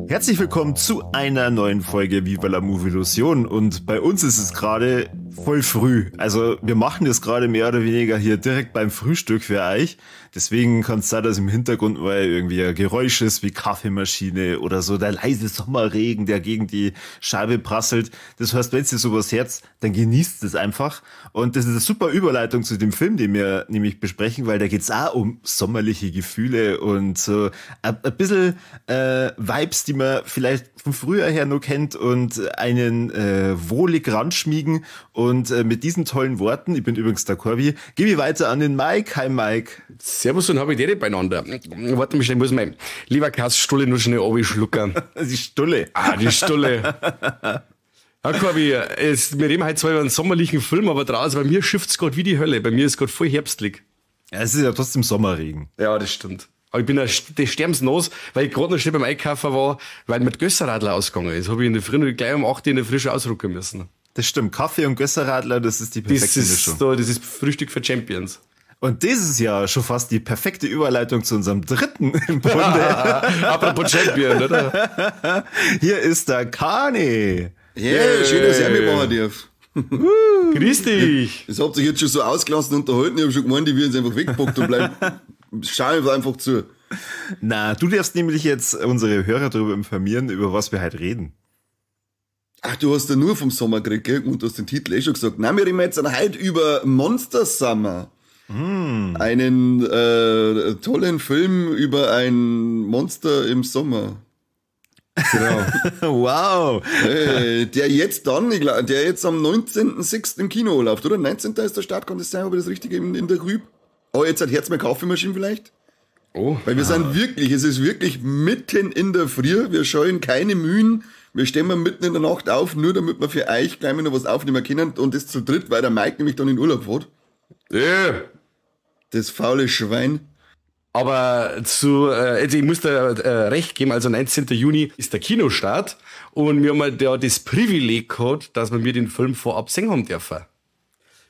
Herzlich willkommen zu einer neuen Folge Viva la Movilusion, und bei uns ist es gerade voll früh. Also wir machen das gerade mehr oder weniger hier direkt beim Frühstück für euch. Deswegen kann es sein, dass im Hintergrund mal irgendwie ein Geräusch ist wie Kaffeemaschine oder so der leise Sommerregen, der gegen die Scheibe prasselt. Das heißt, wenn ihr sowas hört, dann genießt es einfach. Und das ist eine super Überleitung zu dem Film, den wir nämlich besprechen, weil da geht's auch um sommerliche Gefühle und so ein bisschen Vibes, die man vielleicht von früher her noch kennt und einen wohlig ranschmiegen. Und mit diesen tollen Worten, ich bin übrigens der Corby, gebe ich weiter an den Mike. Hi Mike. Servus und habe ich die beieinander. Warte mal schnell, ich muss mein Leberkässtulle nur schnell runterschlucken. Die Stulle. Ah, die Stulle. Ja, Corby, wir reden heute zwar über einen sommerlichen Film, aber draußen, bei mir schifft's gerade wie die Hölle. Bei mir ist gerade voll herbstlich. Ja, es ist ja trotzdem Sommerregen. Ja, das stimmt. Aber ich bin ja des Sterns nass, weil ich gerade noch schnell beim Einkaufen war, weil mit Gösserradler ausgegangen ist. Habe ich in der Früh gleich um 8 Uhr in der Früh schon ausrücken müssen. Das stimmt. Kaffee und Gösserradler, das ist die perfekte Mischung. Das ist Frühstück für Champions. Und das ist ja schon fast die perfekte Überleitung zu unserem dritten im Bunde. Apropos Champion, oder? Hier ist der Kani. Yeah, schön, dass ich mitmachen darf. Grüß dich. Das habt ihr jetzt schon so ausgelassen unterhalten. Ich hab schon gemeint, die werden es einfach weggepackt und bleiben. Schau einfach zu. Na, du darfst nämlich jetzt unsere Hörer darüber informieren, über was wir heute reden. Ach, du hast ja nur vom Sommer geredet, gell? Und du hast den Titel eh schon gesagt. Nein, wir reden jetzt heute über Monster Summer. Mm. Einen tollen Film über ein Monster im Sommer. Genau. Wow. Der jetzt dann, ich glaub, der jetzt am 19.06. im Kino läuft, oder? 19. ist der Start, kann das sein, ob ich das richtig in der Rüb? Oh, jetzt hat Herz mehr Kaffeemaschine vielleicht? Oh. Weil wir sind wirklich, es ist wirklich mitten in der Früh, wir scheuen keine Mühen, wir stehen mal mitten in der Nacht auf, nur damit wir für euch gleich mal noch was aufnehmen können, und das zu dritt, weil der Mike nämlich dann in Urlaub fährt. Yeah. Das faule Schwein. Aber also ich muss da recht geben, also 19. Juni ist der Kinostart und wir haben halt ja das Privileg gehabt, dass wir mir den Film vorab sehen haben dürfen.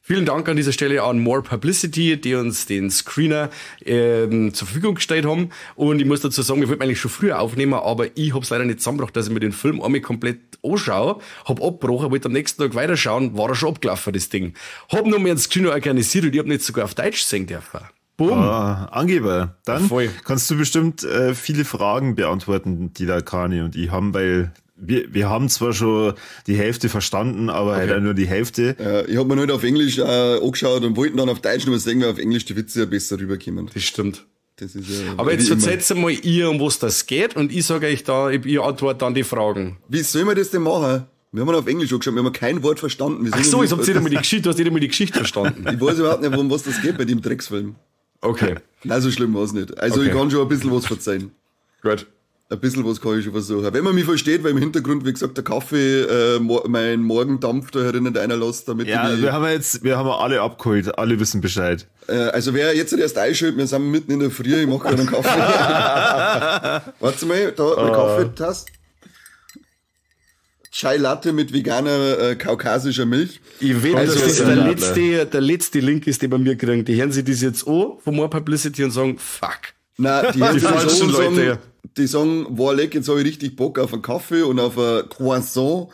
Vielen Dank an dieser Stelle an More Publicity, die uns den Screener zur Verfügung gestellt haben. Und ich muss dazu sagen, ich wollte eigentlich schon früher aufnehmen, aber ich hab's leider nicht zusammengebracht, dass ich mir den Film einmal komplett anschaue. Hab abgebrochen, wollte am nächsten Tag weiterschauen, war er schon abgelaufen, das Ding. Hab noch mal einen Screener organisiert und ich hab nicht sogar auf Deutsch sehen dürfen. Boom. Ah, Angeber. Dann voll. Kannst du bestimmt viele Fragen beantworten, die da Kani und ich haben, weil wir haben zwar schon die Hälfte verstanden, aber okay. Halt auch nur die Hälfte. Ja, ich hab mir nicht auf Englisch angeschaut und wollte dann auf Deutsch nur sehen, weil auf Englisch die Witze ja besser rüberkommen. Das stimmt. Das ist ja aber jetzt erzählt mal ihr, um was das geht, und ich sage euch da, ich antworte dann die Fragen. Wie soll man das denn machen? Wir haben auf Englisch angeschaut, wir haben kein Wort verstanden. Ach so, ich hab nicht einmal die Geschichte, du hast nicht einmal die Geschichte verstanden. Ich weiß überhaupt nicht, um was das geht bei dem Drecksfilm. Okay. Nein, so schlimm war's nicht. Also okay. Ich kann schon ein bisschen was verzeihen. Gut. Ein bisschen was kann ich schon versuchen. Wenn man mich versteht, weil im Hintergrund, wie gesagt, der Kaffee, mein Morgendampf da herinnen einer lässt, damit ja, wir haben alle abgeholt, alle wissen Bescheid. Also wer jetzt erst einschaltet, wir sind mitten in der Früh, ich mache gerade einen Kaffee. Warte mal, da meine Kaffeetasse. Chai Latte mit veganer kaukasischer Milch. Ich will, also, dass das der letzte Link ist, den wir mir kriegen. Die hören sich das jetzt an von More Publicity und sagen, fuck. Nein, die hören sich das an und sagen, Leute. Die sagen, boah, leck, jetzt habe ich richtig Bock auf einen Kaffee und auf ein Croissant.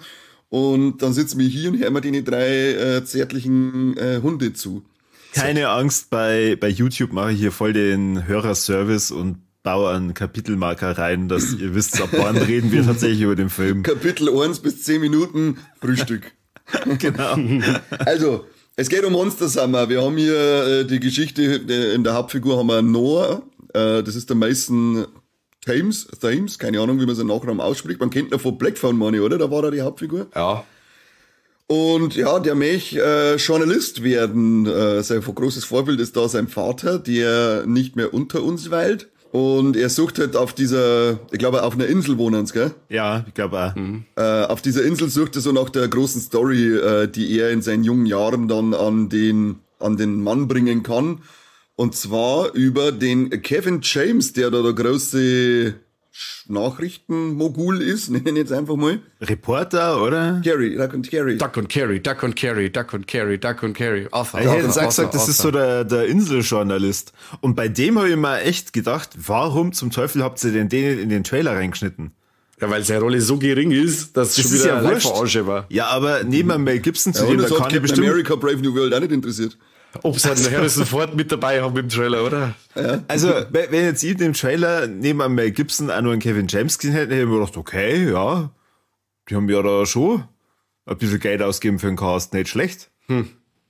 Und dann sitzen wir hier und hören mir die drei zärtlichen Hunde zu. Keine Angst, bei YouTube mache ich hier voll den Hörerservice und baue einen Kapitelmarker rein, dass ihr wisst, ab wann reden wir tatsächlich über den Film. Kapitel 1 bis 10 Minuten Frühstück. Genau. Also, es geht um Monster Summer. Wir haben hier die Geschichte, in der Hauptfigur haben wir Noah. Das ist der Mason Thames, keine Ahnung, wie man seinen Nachnamen ausspricht. Man kennt ihn von Black Phone Money, oder? Da war er die Hauptfigur. Ja. Und ja, der möchte Journalist werden. Sein großes Vorbild ist da sein Vater, der nicht mehr unter uns weilt. Und er sucht halt auf dieser, ich glaube, auf einer Insel wohnen sie, gell? Ja, ich glaube auch. Mhm. Auf dieser Insel sucht er so nach der großen Story, die er in seinen jungen Jahren dann an den an den Mann bringen kann. Und zwar über den Kevin James, der da der große Nachrichtenmogul ist, nenne ich ihn jetzt einfach mal. Reporter, oder? Carey, Duck und Carey. Duck und Carey, Duck und Carey, Duck und Carey, Duck und Carey. Arthur, ich hätte jetzt auch gesagt, das ist so der Inseljournalist. Und bei dem habe ich mir echt gedacht, warum zum Teufel habt ihr denn den in den Trailer reingeschnitten? Ja, weil seine Rolle so gering ist, dass es schon wieder ja wurscht war. Ja, aber neben Mel Gibson, zu dem da kann ich bestimmt... America Brave New World auch nicht interessiert. Ob sie einen Harrison Ford mit dabei haben im Trailer, oder? Ja. Also, wenn jetzt ich im Trailer neben Mel Gibson auch nur einen Kevin James gesehen hätte, hätte ich mir gedacht, okay, ja, die haben ja da schon ein bisschen Geld ausgegeben für den Cast, nicht schlecht.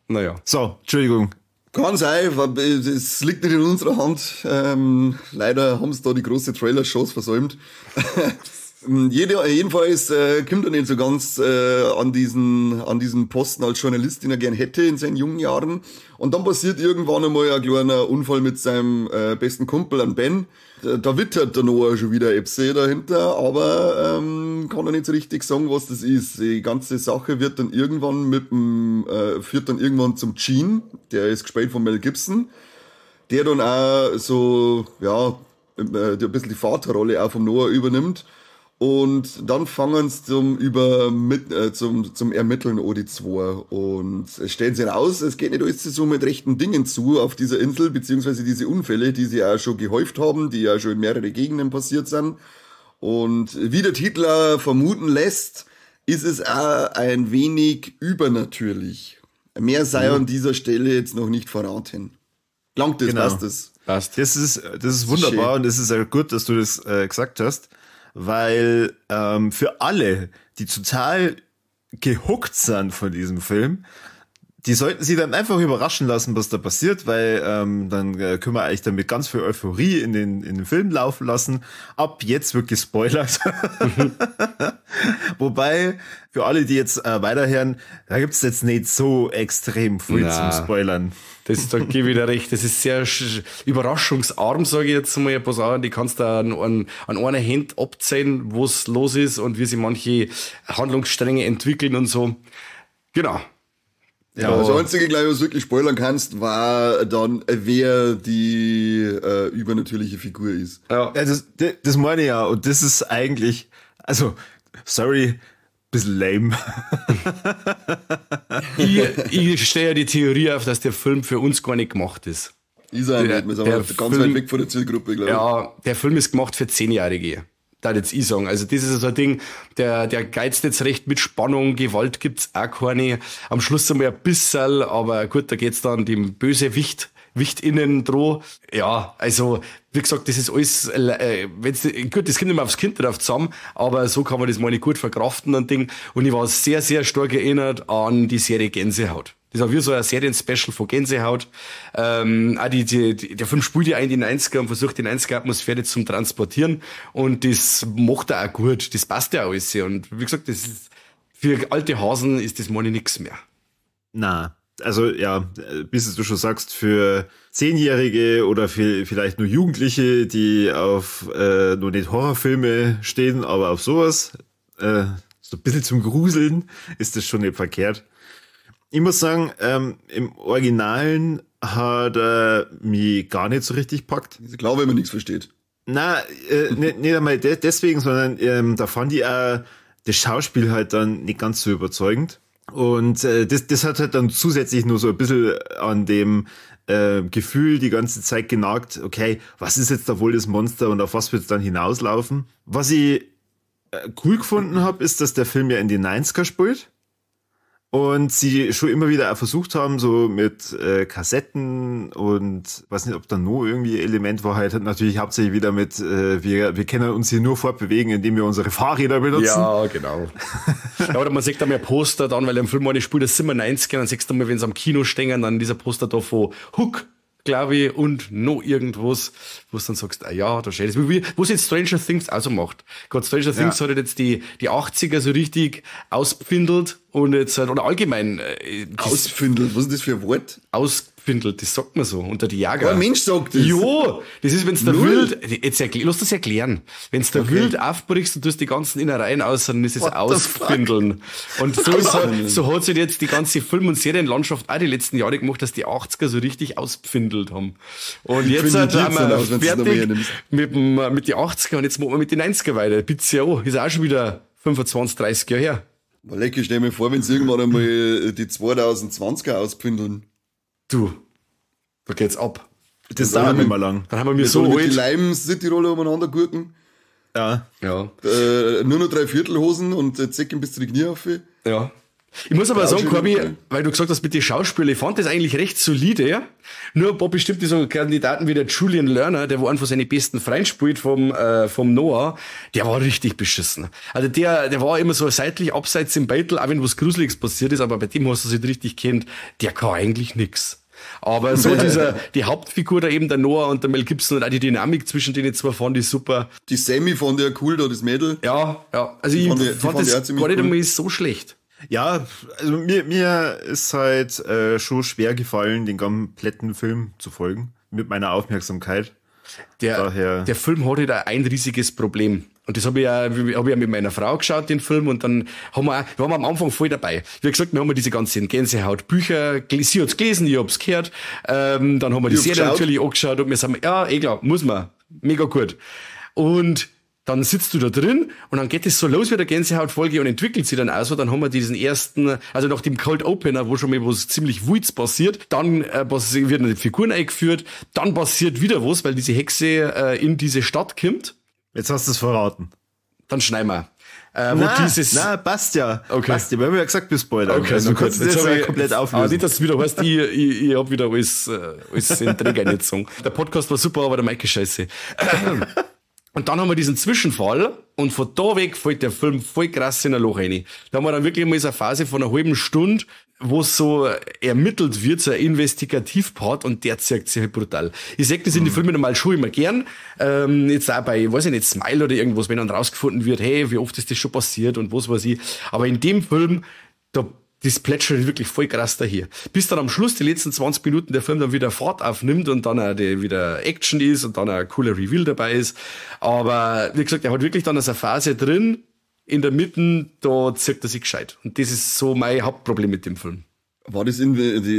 Naja. So, Entschuldigung. Kann sein, es liegt nicht in unserer Hand. Leider haben sie da die große Trailer-Chance versäumt. Jedenfalls kommt er nicht so ganz an diesen Posten als Journalist, den er gern hätte in seinen jungen Jahren. Und dann passiert irgendwann einmal ein kleiner Unfall mit seinem besten Kumpel, an Ben. Da wittert der Noah schon wieder etwas dahinter, aber kann er nicht so richtig sagen, was das ist. Die ganze Sache wird dann irgendwann führt dann irgendwann zum Gene, der ist gespielt von Mel Gibson, der dann auch so, ja, ein bisschen die Vaterrolle auch vom Noah übernimmt. Und dann fangen sie zum Ermitteln an, die zwei. Und es stellt sich raus, es geht nicht alles so mit rechten Dingen zu auf dieser Insel, beziehungsweise diese Unfälle, die sie auch schon gehäuft haben, die ja schon in mehrere Gegenden passiert sind. Und wie der Titel vermuten lässt, ist es auch ein wenig übernatürlich. Mehr sei an dieser Stelle jetzt noch nicht verraten. Langt das, genau. Passt das? Passt. Das ist wunderbar und es ist ja gut, dass du das gesagt hast. Weil für alle, die total gehuckt sind von diesem Film, die sollten sich dann einfach überraschen lassen, was da passiert, weil dann können wir eigentlich damit ganz viel Euphorie in den Film laufen lassen. Ab jetzt wird gespoilert. Wobei, für alle, die jetzt weiterhören, da gibt's jetzt nicht so extrem viel zum Spoilern. Das, da gebe ich dir recht. Das ist sehr überraschungsarm, sage ich jetzt mal. Pass auf, die kannst du an einer Hand abzählen, was los ist und wie sich manche Handlungsstränge entwickeln und so. Genau. Ja, das Einzige, glaube ich, was du wirklich spoilern kannst, war dann, wer die übernatürliche Figur ist. Ja, das meine ich ja. Und das ist eigentlich, also, sorry, bisschen lame. Ich stelle ja die Theorie auf, dass der Film für uns gar nicht gemacht ist. Ist er nicht, wir sind ganz weit weg von der Zielgruppe, glaube ich. Ja, der Film ist gemacht für 10-Jährige. Da jetzt ich sagen. Also das ist so ein Ding, der geizt jetzt recht mit Spannung, Gewalt gibt's auch keine. Am Schluss einmal ein bisschen, aber gut, da geht's dann dem Bösewicht, WichtInnen droh. Ja, also, wie gesagt, das ist alles, wenn's, gut, das kommt immer aufs Kind drauf zusammen, aber so kann man das mal nicht gut verkraften und Ding. Und ich war sehr, sehr stark erinnert an die Serie Gänsehaut. Das war wie so ein Serien-Special von Gänsehaut. Auch der Film spielt ja in die 90er und versucht die 90er-Atmosphäre zum Transportieren. Und das macht er auch gut. Das passt ja alles. Und wie gesagt, das ist, für alte Hasen ist das mal nix mehr. Na, also ja, bis du schon sagst, für 10-Jährige oder für vielleicht nur Jugendliche, die auf nur nicht Horrorfilme stehen, aber auf sowas, so ein bisschen zum Gruseln, ist das schon nicht verkehrt. Ich muss sagen, im Originalen hat er mich gar nicht so richtig gepackt. Ich glaube, wenn man nichts versteht. Na, nicht einmal deswegen, sondern da fand ich auch das Schauspiel halt dann nicht ganz so überzeugend. Und das hat halt dann zusätzlich nur so ein bisschen an dem Gefühl die ganze Zeit genagt, okay, was ist jetzt da wohl das Monster und auf was wird es dann hinauslaufen? Was ich cool gefunden habe, ist, dass der Film ja in die 90er spielt. Und sie schon immer wieder auch versucht haben, so mit Kassetten und weiß nicht, ob da noch irgendwie Element war, halt natürlich hauptsächlich wieder mit, wir können uns hier nur fortbewegen, indem wir unsere Fahrräder benutzen. Ja, genau. Ja, oder man sieht da mehr Poster dann, weil im Film eine spielt, das sind wir 90er, dann siehst du mal, wenn sie am Kino stehen, dann dieser Poster da von Hook, glaube ich, und noch irgendwas, wo du dann sagst, ah ja, da steht es. Wo es jetzt Stranger Things auch so macht. Gerade Stranger Things hat jetzt die 80er so richtig auspfindelt und jetzt halt, oder allgemein. Auspfindelt, was ist das für ein Wort? Auspfindelt, das sagt man so, unter die Jäger. Kein Mensch sagt das. Jo, das ist, wenn's der Wild, jetzt lass das erklären. Wenn's der Wild aufbrichst und tust die ganzen Innereien aus, dann ist es Auspfindeln. Und so hat sich jetzt die ganze Film- und Serienlandschaft auch die letzten Jahre gemacht, dass die 80er so richtig auspfindelt haben. Und jetzt haben wir fertig mit die 80er und jetzt machen wir mit den 90er weiter. Bitte ja auch, ist auch schon wieder 25, 30 Jahre her. Leck, ich stell mir vor, wenn sie irgendwann einmal die 2020er auspfindeln. Du, da geht's ab. Das dauert nicht mehr lang. Dann haben wir so alt. Die Leim-City-Rolle umeinander gurken. Ja. Ja. Nur noch Dreiviertelhosen und Zecken bis zu den Knie auf. Ja. Ich muss aber sagen, Corby, weil du gesagt hast, mit den Schauspielern, ich fand das eigentlich recht solide, ja. Nur ein paar bestimmte so Kandidaten wie der Julian Lerner, der wo einfach seine besten Freund spielt vom Noah, der war richtig beschissen. Also der war immer so seitlich abseits im Beitel, auch wenn was Gruseliges passiert ist, aber bei dem hast du sich richtig kennt, der kann eigentlich nix. Aber so die Hauptfigur da eben, der Noah und der Mel Gibson und auch die Dynamik zwischen denen zwei fand ich super. Die Sammy fand ich ja cool da, das Mädel. Ja, ja. Also ich fand das gar nicht einmal so schlecht. Ja, also mir ist halt schon schwer gefallen, den kompletten Film zu folgen, mit meiner Aufmerksamkeit. Der Film hat halt auch ein riesiges Problem. Und das hab ich ja mit meiner Frau geschaut, den Film, und dann waren wir am Anfang voll dabei. Wie gesagt, wir haben diese ganzen Gänsehaut-Bücher, sie hat's gelesen, ich hab's gehört, dann haben wir die Serie natürlich angeschaut und wir sind, ja, eh klar, muss man, mega gut. Und dann sitzt du da drin und dann geht es so los wie der Gänsehautfolge und entwickelt sich dann auch so. Dann haben wir diesen ersten, also nach dem Cold Opener, wo schon mal was ziemlich Wulz passiert, dann werden die Figuren eingeführt, dann passiert wieder was, weil diese Hexe in diese Stadt kommt. Jetzt hast du es verraten. Dann schneiden wir. Na, passt ja. Okay. Passt ja. Wir haben ja gesagt, wir spoilern. Okay, also du kannst es jetzt ja komplett auflösen. Aber nicht, dass du wieder weißt, ich hab wieder alles in den Träger reingezogen. Der Podcast war super, aber der Mike ist scheiße. Und dann haben wir diesen Zwischenfall und von da weg fällt der Film voll krass in ein Loch rein. Da haben wir dann wirklich mal so eine Phase von einer halben Stunde, wo es so ermittelt wird, so ein Investigativpart, und der zirkt sich halt brutal. Ich sag das in den Filmen normal schon immer gern. Jetzt auch bei, weiß ich nicht, Smile oder irgendwas, wenn dann rausgefunden wird, hey, wie oft ist das schon passiert und was weiß ich. Aber in dem Film, das plätschert wirklich voll krass daher. Bis dann am Schluss, die letzten 20 Minuten, der Film dann wieder Fahrt aufnimmt und dann auch wieder Action ist und dann auch ein cooler Reveal dabei ist. Aber wie gesagt, er hat wirklich dann so eine Phase drin, in der Mitte, da zirkt er sich gescheit. Und das ist so mein Hauptproblem mit dem Film. War das in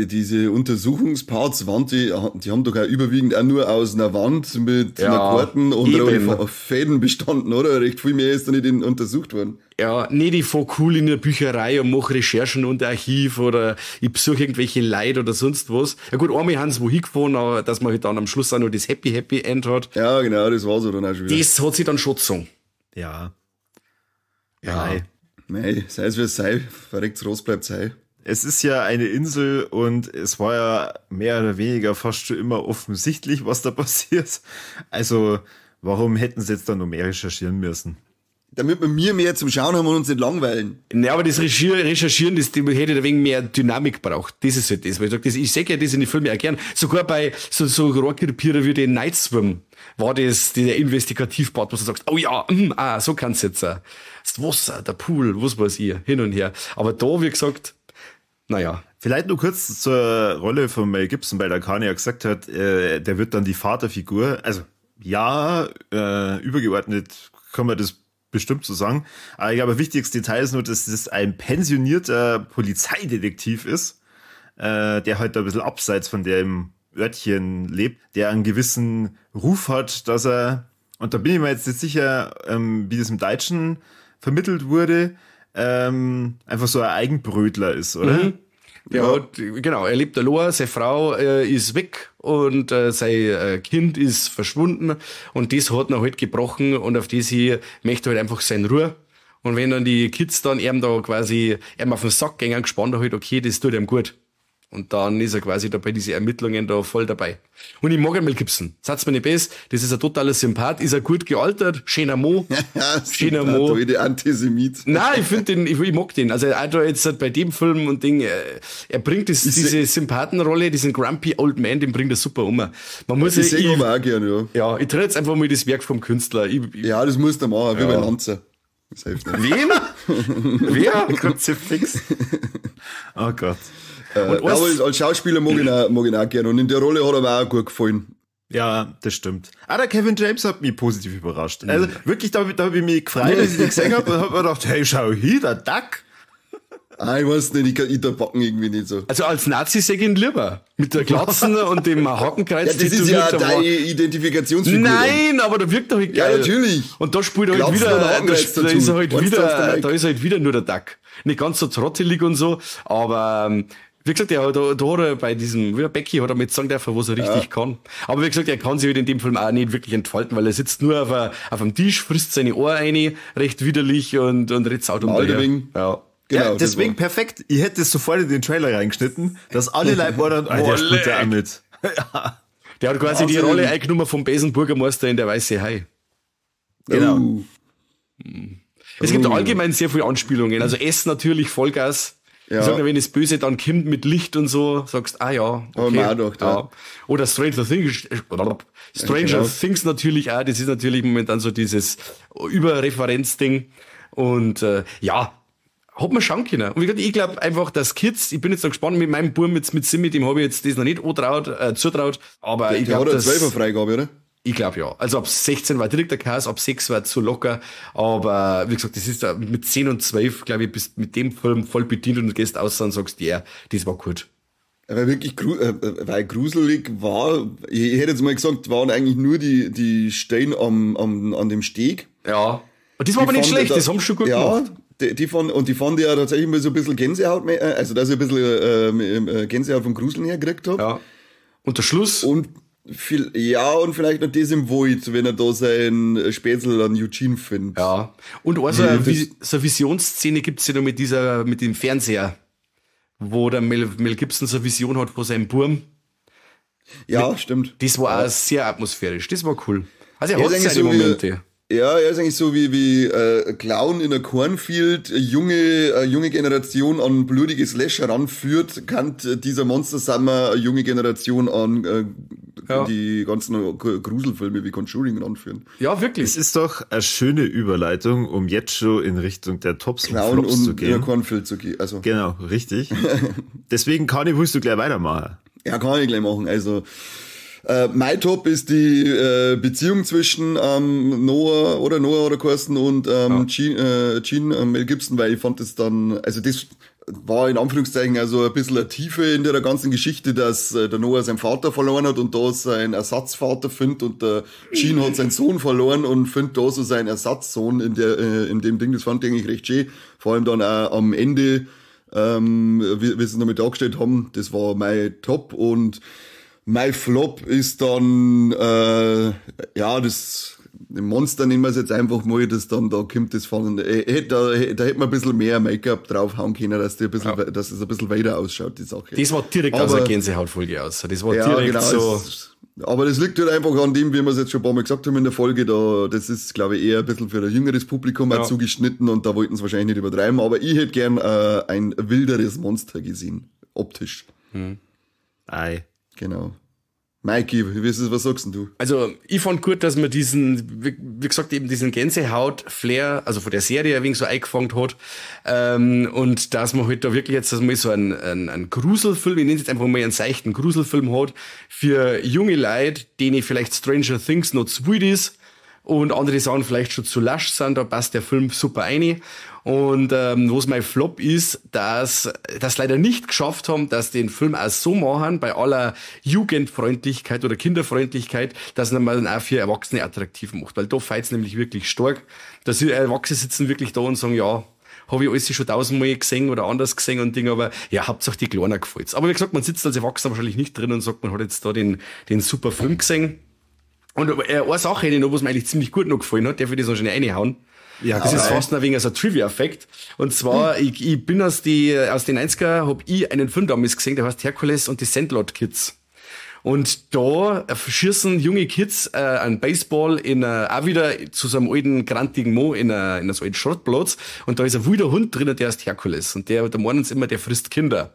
diese Untersuchungsparts, die haben doch auch überwiegend auch nur aus einer Wand mit einer Karten und Fäden bestanden, oder? Recht viel mehr ist da nicht untersucht worden. Ja, nicht ich fahr cool in der Bücherei und mach Recherchen und Archiv oder ich besuche irgendwelche Leute oder sonst was. Ja gut, einmal haben sie wo hingefahren, aber dass man halt dann am Schluss auch noch das Happy Happy End hat. Ja, genau, das war so dann auch schon wieder. Das hat sich dann schon gezogen. Ja. Ja. Nein, sei es wie es sei, verreckt's Ross bleibt sei. Es ist ja eine Insel und es war ja mehr oder weniger fast schon immer offensichtlich, was da passiert. Also, warum hätten sie jetzt da noch mehr recherchieren müssen? Damit wir mehr zum Schauen haben und uns nicht langweilen. Ja, aber das Recherchieren, das hätte ein wenig mehr Dynamik braucht. Das ist halt das. Weil ich sag, ich sehe ja das in den Filmen auch gern. Sogar bei so Rohrkrepierer wie den Night Swim war das der Investigativpart, wo du sagst, oh ja, so kann's jetzt sein. Das Wasser, der Pool, was weiß ich, hin und her. Aber da, wie gesagt, naja. Vielleicht nur kurz zur Rolle von Mel Gibson, weil der Kani ja gesagt hat, der wird dann die Vaterfigur. Also ja, übergeordnet kann man das bestimmt so sagen. Aber ich glaube, wichtigstes Detail ist nur, dass das ein pensionierter Polizeidetektiv ist, der halt da ein bisschen abseits von dem Örtchen lebt, der einen gewissen Ruf hat, dass er, und da bin ich mir jetzt nicht sicher, wie das im Deutschen vermittelt wurde, einfach so ein Eigenbrötler ist, oder? Mhm. Ja, genau. Er lebt allein, seine Frau ist weg und sein Kind ist verschwunden und das hat ihn halt gebrochen und auf das hier möchte er halt einfach seine Ruhe. Und wenn dann die Kids dann ihm da quasi ihm auf den Sack gehen, gespannt halt, okay, das tut ihm gut. Und dann ist er quasi da bei diesen Ermittlungen da voll dabei. Und ich mag ihn Mel Gibson. Sagt's mir nicht besser, das ist ein totaler Sympath, ist er gut gealtert, schöner Mo. Schöner Mo. Antisemit. Nein, ich finde den, ich mag den. Also auch da jetzt halt bei dem Film und Ding, er bringt das, diese Sympathenrolle, diesen Grumpy Old Man, den bringt er super um. Man muss ich sehe ihn auch gern, ja. Ja, ich trenne jetzt einfach mal das Werk vom Künstler. Ja, das musst du machen, wie bei Lanzer. Das hilft nicht. Wem? Wer? Kruzifix. Oh Gott. Und aber als Schauspieler mag ich ihn auch gerne. Und in der Rolle hat er mir auch gut gefallen. Ja, das stimmt. Ah, der Kevin James hat mich positiv überrascht. Also wirklich, da hab ich mich gefreut, dass ich den gesehen habe und hab mir gedacht, hey, schau hier, der Duck. Ah, ich weiß nicht, ich da packen irgendwie nicht so. Also als Nazi seh ich ihn lieber. Mit der Glatzen und dem Hakenkreuz. Ja, das ist ja deine Identifikationsfigur. Nein, aber da wirkt doch geil. Ja, natürlich. Und da spielt er halt wieder, da ist er halt wieder, da ist halt wieder nur der Duck. Nicht ganz so trottelig und so, aber, wie gesagt, er, da hat er bei diesem, wie Becky hat er mit sagen dürfen, was er richtig kann. Aber wie gesagt, er kann sich halt in dem Film auch nicht wirklich entfalten, weil er sitzt nur auf einem Tisch, frisst seine Ohren rein, recht widerlich und redet auch um daher. Ja. Genau, ja, deswegen perfekt. Ich hätte es sofort in den Trailer reingeschnitten, dass alle Leute waren, der spielt da auch mit. Ja. Der hat quasi die Rolle eingenommen vom Besenbürgermeister in der Weiße Hai. Genau. Es gibt allgemein sehr viele Anspielungen. Also S natürlich Vollgas. Ja. Ich sag mal, wenn das Böse dann kommt mit Licht und so, sagst, ah ja, okay. Oh, doch, ja. Oder Stranger Things, Stranger Things natürlich auch, das ist natürlich momentan so dieses Überreferenzding. Und ja, hat man schauen können. Und wie gesagt, ich glaube einfach, dass Kids, ich bin jetzt noch gespannt mit meinem Buben, jetzt mit Simmi, dem habe ich jetzt das noch nicht zutraut, aber ich glaube, dass... Der hat eine 12er-Freigabe, oder? Ich glaube ja. Also ab 16 war direkt der Chaos, ab 6 war zu locker. Aber wie gesagt, das ist da mit 10 und 12, glaube ich, bist mit dem Film voll bedient und gehst aus und sagst, ja, yeah, das war gut. Weil wirklich weil gruselig war, ich hätte jetzt mal gesagt, waren eigentlich nur die Stellen an dem Steg. Ja. Und das war aber nicht schlecht, das haben sie schon gut gemacht. Die fand ich ja tatsächlich mal so ein bisschen Gänsehaut, also dass ich ein bisschen Gänsehaut vom Gruseln her gekriegt habe. Ja. Und der Schluss? Und ja, und vielleicht noch das im Wald, wenn er da sein Spätzl an Eugene findet. Ja. Und auch so eine Visionsszene gibt's ja noch mit dem Fernseher, wo der Mel Gibson so eine Vision hat von seinem Burm. Ja, stimmt. Das war auch sehr atmosphärisch. Das war cool. Also er hat seine so Momente. Ja, er ist eigentlich so wie Clown in a Cornfield, junge Generation an blutige Slasher ranführt, kann dieser Monster Summer eine junge Generation an die ganzen Gruselfilme wie Conjuring ranführen. Ja, wirklich. Es ist doch eine schöne Überleitung, um jetzt schon in Richtung der Tops Clown und Flops zu gehen. In a Cornfield zu gehen. Also. Genau, richtig. Deswegen, Kani, willst du gleich weitermachen? Ja, kann ich gleich machen. Also mein Top ist die Beziehung zwischen Noah oder Carsten und Gene Mel Gibson, weil ich fand das dann, also das war in Anführungszeichen also ein bisschen eine Tiefe in der ganzen Geschichte, dass der Noah seinen Vater verloren hat und da seinen Ersatzvater findet und der Gene hat seinen Sohn verloren und findet da so seinen Ersatzsohn in dem Ding. Das fand ich eigentlich recht schön. Vor allem dann auch am Ende, wie sie es nochmal dargestellt haben, das war mein Top. Und mein Flop ist dann, das Monster nehmen wir es jetzt einfach mal, das dann da kommt, das von, da hätte man ein bisschen mehr Make-up draufhauen können, dass die ein bisschen, dass es ein bisschen weiter ausschaut, die Sache. Das war direkt aus der Gänsehautfolge aus. Das war direkt genau, so. Aber das liegt halt einfach an dem, wie wir es jetzt schon ein paar Mal gesagt haben in der Folge, da, das ist, glaube ich, eher ein bisschen für ein jüngeres Publikum auch zugeschnitten und da wollten sie wahrscheinlich nicht übertreiben, aber ich hätte gern ein wilderes Monster gesehen, optisch. Hm. Ei. Genau. Mikey, was sagst denn du? Also, ich fand gut, dass man diesen, wie gesagt, eben diesen Gänsehaut-Flair, also von der Serie ein wenig so eingefangen hat, und dass man halt da wirklich jetzt mal so einen Gruselfilm, ich nenne es jetzt einfach mal einen seichten Gruselfilm hat, für junge Leute, denen vielleicht Stranger Things noch zu wild ist, und andere Sachen vielleicht schon zu lasch sind, da passt der Film super rein. Und was mein Flop ist, dass das leider nicht geschafft haben, dass den Film auch so machen, bei aller Jugendfreundlichkeit oder Kinderfreundlichkeit, dass man dann auch für Erwachsene attraktiv macht. Weil da feilt's nämlich wirklich stark. Dass Erwachsene sitzen wirklich da und sagen, ja, habe ich alles schon tausendmal gesehen oder anders gesehen und Ding, aber ja, Hauptsache die Kleinen gefällt's. Aber wie gesagt, man sitzt als Erwachsener wahrscheinlich nicht drin und sagt, man hat jetzt da den super Film gesehen. Und eine Sache hätte ich noch, was mir eigentlich ziemlich gut noch gefallen hat, darf ich das noch schnell reinhauen. Ja, das ist fast ein wenig so ein Trivia-Effekt. Und zwar, ich bin aus den 90er, hab ich einen Film damals gesehen, der heißt Hercules und die Sandlot Kids. Und da schießen junge Kids einen Baseball auch wieder zu so einem alten, grantigen Mo in einem so alten Schrottplatz. Und da ist ein wilder Hund drin, der heißt Hercules. Und der, da meinen sie immer, der frisst Kinder.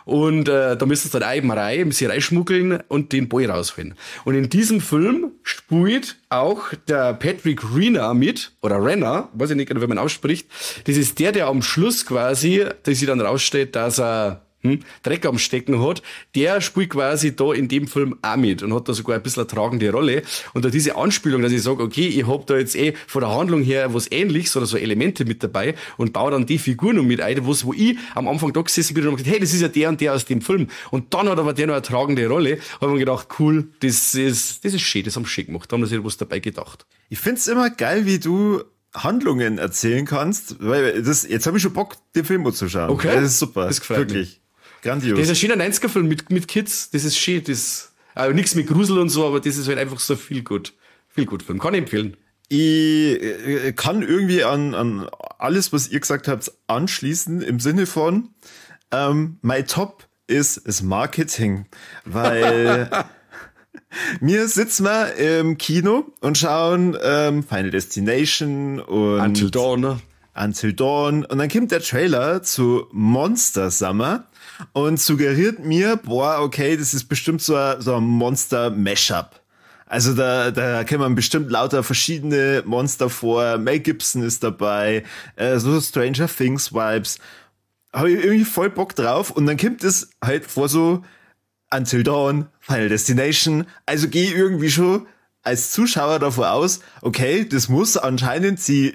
Und da müssen sie dann auch eben rein, sie reinschmuggeln und den Ball rausholen. Und in diesem Film spielt auch der Patrick Renna mit, oder Renner, weiß ich nicht genau, wie man ausspricht. Das ist der am Schluss quasi, dass sich dann rausstellt, dass er Dreck am Stecken hat, der spielt quasi da in dem Film auch mit und hat da sogar ein bisschen eine tragende Rolle. Und da diese Anspielung, dass ich sage, okay, ich hab da jetzt eh von der Handlung her was Ähnliches oder so Elemente mit dabei und baue dann die Figuren noch mit ein, wo ich am Anfang da gesessen bin und hab gesagt, hey, das ist ja der und der aus dem Film. Und dann hat aber der noch eine tragende Rolle. Hab ich mir gedacht, cool, das ist schön, das haben sie schön gemacht. Da haben sie sich was dabei gedacht. Ich find's immer geil, wie du Handlungen erzählen kannst, weil das, jetzt habe ich schon Bock, den Film anzuschauen. Okay. Das ist super. Das gefällt wirklich. Mir. Grandios. Das ist ein schöner 90er-Film mit Kids. Das ist schön. Das, also nichts mit Grusel und so, aber das ist halt einfach so viel gut. Viel gut Film. Kann ich empfehlen. Ich kann irgendwie an alles, was ihr gesagt habt, anschließen im Sinne von, mein Top ist das Marketing, weil wir sitzen mal im Kino und schauen Final Destination und Until Dawn. Ne? Until Dawn. Und dann kommt der Trailer zu Monster Summer und suggeriert mir, boah, okay, das ist bestimmt so ein Monster-Mashup. Also da kennt man bestimmt lauter verschiedene Monster vor. Mel Gibson ist dabei, so Stranger Things Vibes. Habe ich irgendwie voll Bock drauf. Und dann kommt es halt vor so Until Dawn, Final Destination. Also gehe irgendwie schon als Zuschauer davor aus, okay, das muss anscheinend die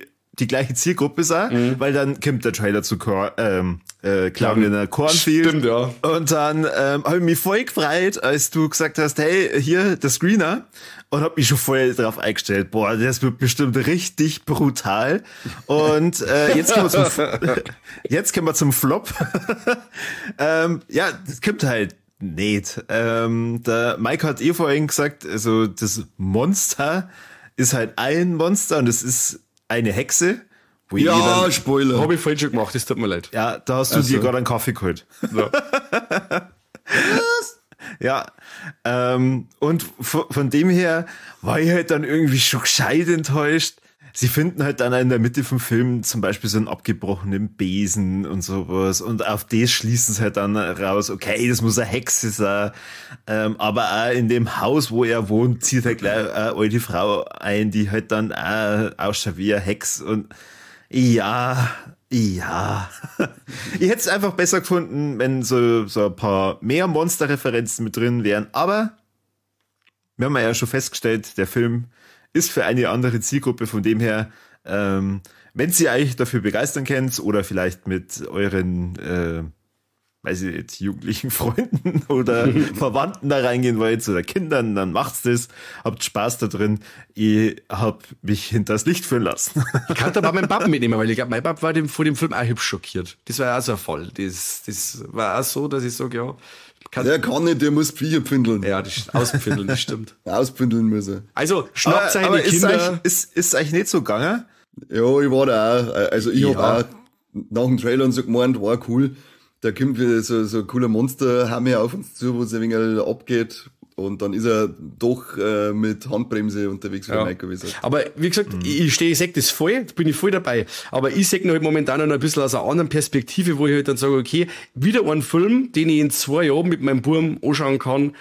gleiche Zielgruppe sein, weil dann kommt der Trailer zu Clown in a Cornfield. Stimmt, ja. Und dann habe ich mich voll gefreut, als du gesagt hast, hey, hier, der Screener. Und hab mich schon voll drauf eingestellt. Boah, das wird bestimmt richtig brutal. Und jetzt kommen wir zum Flop. Ja, das kommt halt nicht. Der Mike hat eh vorhin gesagt, also das Monster ist halt ein Monster und es ist eine Hexe. Wo ja, Spoiler. Habe ich vorhin schon gemacht, das tut mir leid. Ja, da hast du dir gerade einen Kaffee geholt. Ja. Was? Ja. Und von dem her war ich halt dann irgendwie schon gescheit enttäuscht. Sie finden halt dann in der Mitte vom Film zum Beispiel so einen abgebrochenen Besen und sowas. Und auf das schließen sie halt dann raus, okay, das muss eine Hexe sein. Aber auch in dem Haus, wo er wohnt, zieht halt gleich eine alte Frau ein, die halt dann auch ausschaut wie eine Hex. Und ja. Ich hätte es einfach besser gefunden, wenn so ein paar mehr Monsterreferenzen mit drin wären. Aber wir haben ja schon festgestellt, der Film ist für eine andere Zielgruppe, von dem her, wenn sie euch dafür begeistern könnt oder vielleicht mit euren, weiß ich nicht, jugendlichen Freunden oder Verwandten da reingehen wollt oder Kindern, dann macht's das, habt Spaß da drin. Ich hab mich hinters Licht führen lassen. Ich kann da mal meinen Papa mitnehmen, weil ich glaube, mein Papa war vor dem Film auch hübsch schockiert. Das war auch so ein Fall. Das war auch so, dass ich sage, ja, der kann nicht, der muss Viecher pfindeln. Ja, das auspfindeln, das stimmt. Auspfindeln muss er. Also, schnappt seine Kinder. Ist eigentlich nicht so gegangen? Ja, ich war da auch. Also, ich hab auch nach dem Trailer und so gemeint, war cool. Da kommt wieder so ein cooler Monster-Hammer auf uns zu, wo es ein wenig abgeht. Und dann ist er doch mit Handbremse unterwegs, wie ja. Michael gesagt. Aber wie gesagt, ich seh das voll, bin ich voll dabei. Aber ich seh noch halt momentan noch ein bisschen aus einer anderen Perspektive, wo ich halt dann sage, okay, wieder ein Film, den ich in 2 Jahren mit meinem Burm anschauen kann.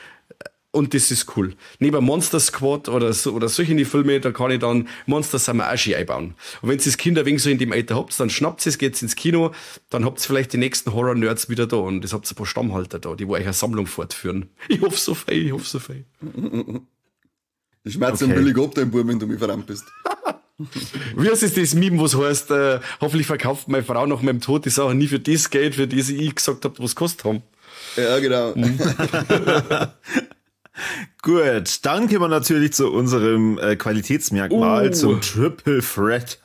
Und das ist cool. Neben Monster Squad oder so, oder solche Filme, da kann ich dann Monster Summer auch schön einbauen. Und wenn ihr das Kind ein wenig so in dem Alter habt, dann schnappt es, geht's ins Kino, dann habt ihr vielleicht die nächsten Horror-Nerds wieder da und das habt ihr ein paar Stammhalter da, die wo euch eine Sammlung fortführen. Ich hoffe so fein, ich hoffe so fein. Ich schmerze okay. Billig ab, dein Bub, wenn du mich verrannt bist. Wie heißt es das Meme, was heißt, hoffentlich verkauft meine Frau nach meinem Tod die Sache nie für das Geld, für das ich gesagt hab, was kostet haben. Ja, genau. Gut, dann kommen wir natürlich zu unserem Qualitätsmerkmal, zum Triple Threat.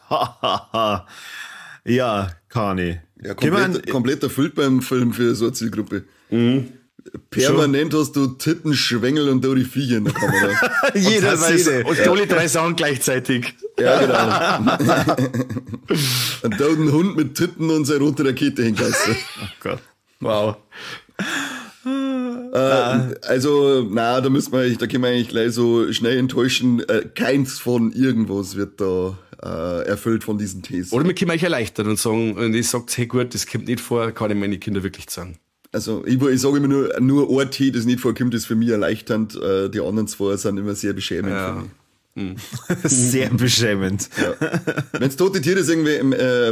Ja, Kani. Ja, komplett erfüllt beim Film für so eine Zielgruppe. Mhm. Permanent hast du Titten, Schwengel und die Viecher in der Kamera. Jeder Szene. Und alle drei Sachen gleichzeitig. Ja, genau. Und da ein Hund mit Titten und seine rote Rakete hängt. Oh Gott. Wow. Also, na, da müssen wir, da können wir eigentlich gleich so schnell enttäuschen. Keins von irgendwas wird da erfüllt von diesen Thesen. Oder wir können euch erleichtern und sagen, und ich sage, hey gut, das kommt nicht vor, kann ich meine Kinder wirklich sagen. Also ich sage immer nur ein T, das nicht vorkommt, ist für mich erleichternd. Die anderen zwei sind immer sehr beschämend für mich. Sehr beschämend. Ja. Wenn's tote Tiere irgendwie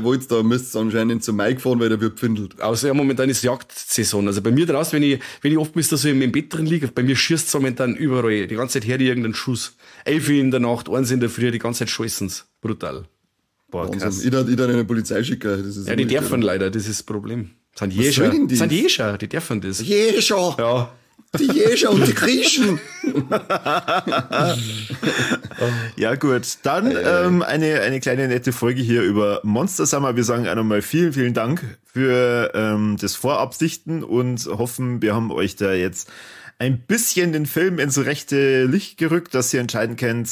wollt, da müsst ihr anscheinend zum Mike fahren, weil der wird pfindelt. Außer ja, momentan ist Jagdsaison. Also bei mir draußen, wenn ich oft da so im Bett drin liege, bei mir schießt's momentan überall. Die ganze Zeit her irgendeinen Schuss. 11 in der Nacht, 1 in der Früh, die ganze Zeit schießen's. Brutal. Boah, krass. Ich darf eine Polizei schicken. Das ist ja, die dürfen leider, das ist das Problem. Sind Jäger. Sind Jäger, die dürfen das. Jäger! Ja. Die Jäger und die Griechen. Ja gut, dann eine kleine nette Folge hier über Monster Summer. Wir sagen auch nochmal vielen, vielen Dank für das Vorabsichten und hoffen, wir haben euch da jetzt ein bisschen den Film ins rechte Licht gerückt, dass ihr entscheiden könnt,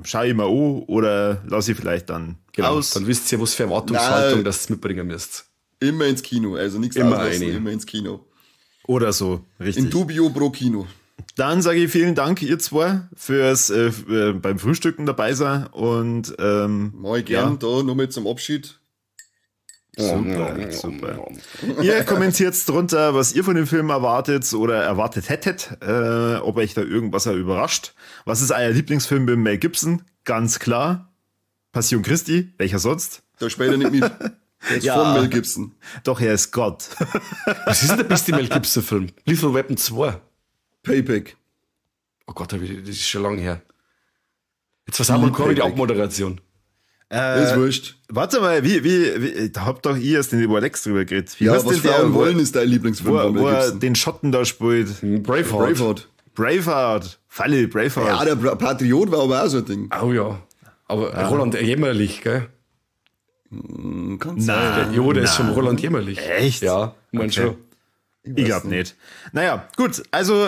schau ich mal an oder lass ich vielleicht dann aus. Dann wisst ihr, was für Erwartungshaltung das ihr mitbringen müsst. Immer ins Kino, also nichts auslassen, immer ins Kino. Oder so, richtig. In dubio pro Kino. Dann sage ich vielen Dank, ihr zwei, fürs beim Frühstücken dabei sein. Und mal gern, ja. Da nochmal zum Abschied. Super, super. Ihr kommentiert drunter, was ihr von dem Film erwartet oder erwartet hättet, ob euch da irgendwas überrascht. Was ist euer Lieblingsfilm mit Mel Gibson? Ganz klar. Passion Christi, welcher sonst? Da spielt er nicht mit. Er ist ja, von Mel Gibson. Doch, er ist Gott. Was ist denn der beste Mel Gibson-Film? Lethal Weapon 2. Payback. Oh Gott, das ist schon lange her. Jetzt versammelt Cory die Abmoderation. Ist wurscht. Warte mal, wie, da habt doch ihr erst den Alex drüber geredet. Wie ja, was denn Frauen der, wollen, ist dein Lieblingsfilm. Wo er den Schotten da spielt. Braveheart. Braveheart. Falle, Braveheart. Ja, der Patriot war aber auch so ein Ding. Oh ja. Aber ja. Roland Jämmerlich, gell? Kann sein. Jo, der ist schon Roland Jämmerlich. Echt? Ja, mein okay. Schon. Ich glaube nicht. Naja, gut. Also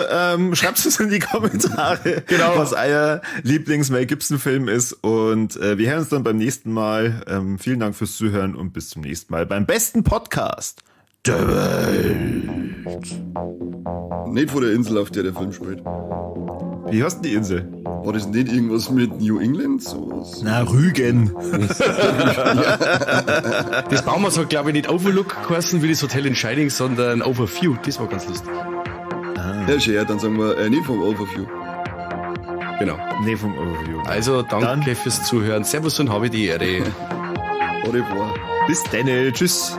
schreibt es in die Kommentare, genau, was euer Lieblings-Mel Gibson-Film ist. Und wir hören uns dann beim nächsten Mal. Vielen Dank fürs Zuhören und bis zum nächsten Mal beim besten Podcast der Welt. Nicht vor der Insel, auf der der Film spielt. Wie heißt denn die Insel? War das nicht irgendwas mit New England? Sowas? Na, Rügen. Ja. Das Baumhaus hat, glaube ich, nicht Overlook geheißen wie das Hotel in Shining, sondern Overview. Das war ganz lustig. Ah. Ja, schön, dann sagen wir nicht vom Overview. Genau. Nee, vom Overview. Also, danke fürs Zuhören. Servus und habe die Ehre. Au revoir. Bis dann. Tschüss.